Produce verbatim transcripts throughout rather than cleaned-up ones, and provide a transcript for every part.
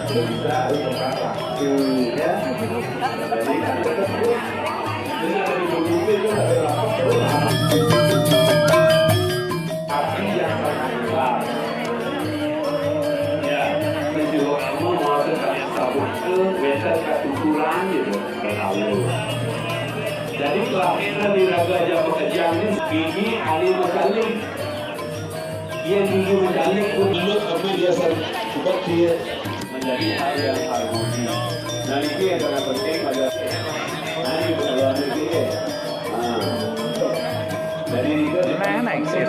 Bisa, harus tepat waktu, ya. Jadi, kan tetap, terus, dengan dipimpin itu ada rapat, terus. Tapi yang sangat besar. Ya, menjual kamu mau sekali sabuk ke, biasa satu bulan gitu, berlalu. Jadi, kelahiran di raga Jama Kejang ini, bini ahli Muttalib. Yang jujur mencari pun dulu apa dia sen-, sebab dia menjadi hal yang harmoni. Nah, ini yang sangat penting pada, nah, ini bukan luar negeri, ya. Nah. Jadi, itu Nah, naik sih.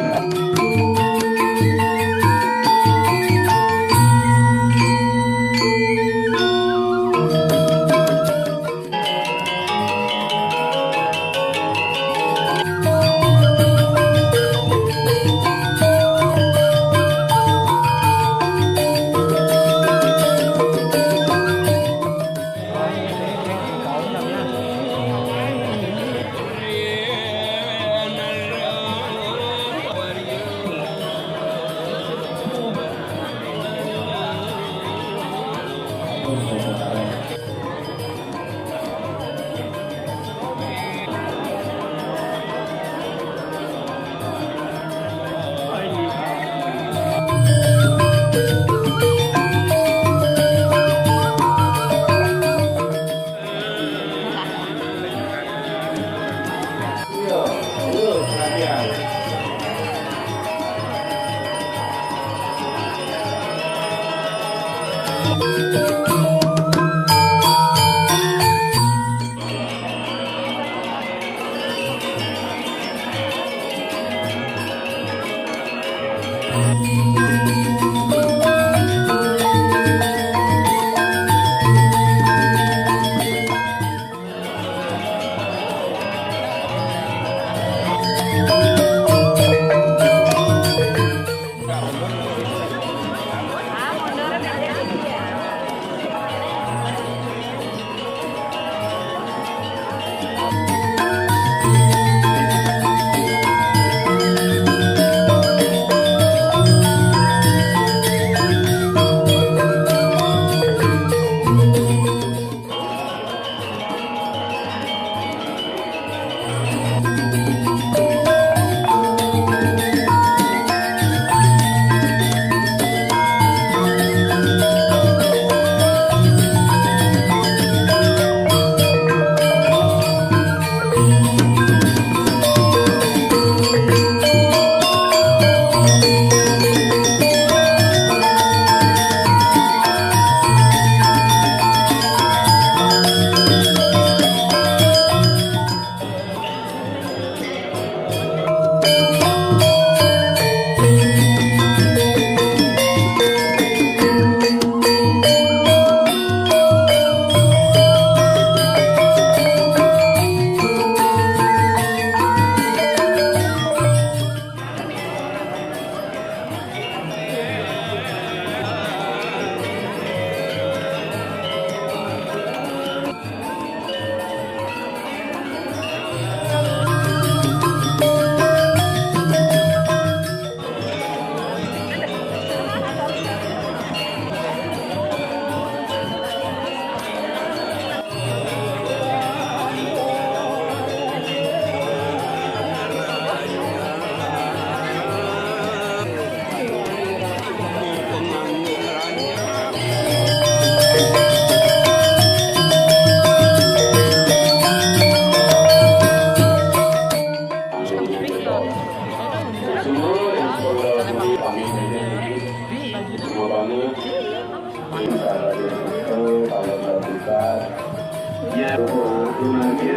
Ya, kalau puniki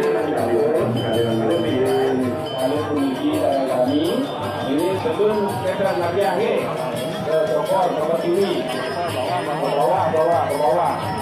dari kami, ini sebelum kita ngabiah, eh, ke Sokor, Sokor Tiwi. Ke bawah, bawah, ke bawah.